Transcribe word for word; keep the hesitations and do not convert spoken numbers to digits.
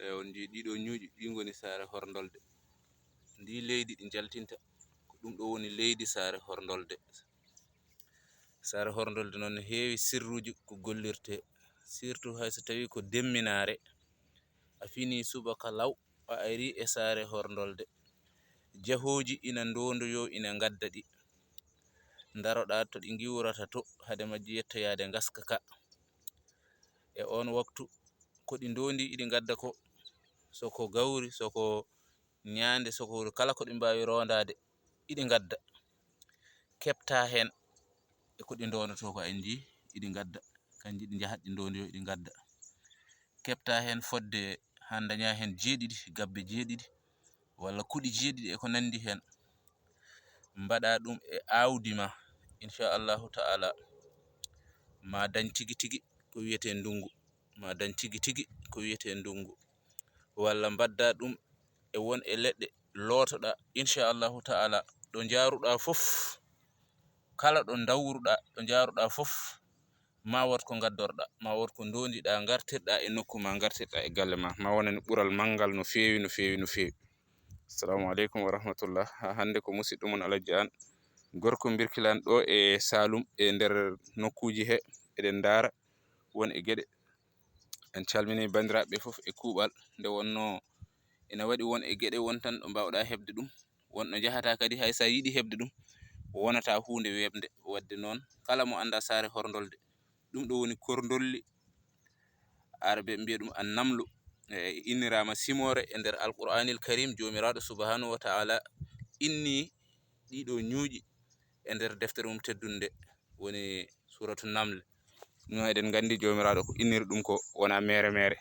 E on njii ɗiɗo ñuuƴi, ɗi ngoni saare horndolde. Ndi leydi ɗi njaltinta, ko ɗum ɗo woni leydi saare horndolde. Saare horndolde noon ne heewi sirruuji ko gollirte, surtout hay so tawii ko demminaare, a finii subaka law, a arii e saare horndolde. Jahooji ina ndoondoyoo, ina ngadda ɗi. Ndaroɗaa to ɗi ngiwrata to, hade majji yettoyaade ngaska ka. E oon waktu, ko ɗi ndoondi iɗi ngadda ko, so ko gawri, so ko ñaande, so ko kala ko ɗi mbaawi roondaade, iɗi ngadda. Keɓtaa heen e ko ɗi ndoondotoo ko, en njii iɗi ngadda. Kanji ɗi njahat ɗi ndoondoyoo iɗi ngadda. Keɓtaa heen fodde haa ndañaa heen jeeɗiɗi, gabbe jeeɗiɗi, walla kuɗi jeeɗiɗi e ko nanndi heen. Mbaɗaa ɗum e aawdi ma, inchallahu taala, ma dañ tigi tigi ko wiyetee ndunngu, ma dañ tigi tigi ko wiyetee ndunngu. Walla mbaɗdaa ɗum e won e leɗɗe, lootoɗaa, inchallahu taala, ɗo njaaruɗaa fof, kala ɗo ndawruɗaa, ɗo njaaruɗaa fof, ma wood ko ngaddorɗaa, ma wood ko ndoondiɗaa, ngartirɗaa e nokku ma, ngartirɗaa e galle ma, ma wonani ɓural manngal no feewi, no feewi, no feewi. Assalamu aleykum wa rahmatullah. Ha hannde ko musiɗɗo mon Alhaji Aan, gorko Birkilaan ɗo e Saalum, e nder nokkuuji he, eɗen ndaara won e geɗe. En calminii banndiraaɓe fof e kuuɓal, nde wonnoo ina waɗi won e geɗe won tan ɗo mbaawɗaa heɓde ɗum, won ɗo njahataa kadi hay so a yiɗi heɓde ɗum, wonata huunde weeɓnde. Waɗde noon, kala mo anndaa saare horndolde, ɗum ɗo woni Korndolli, Aarabe mbiya ɗum Annamlu, e inniraama simoore e nder Alqur'aanil Kariim, Joomiraaɗo Subhaanahu wa Ta'aala inni ɗiɗo ñuuƴi e nder deftere mum teddunde, woni Suuratu Naml. Ɗum eɗen nganndi Joomiraaɗo ko inniri ɗum ko wona mere mere,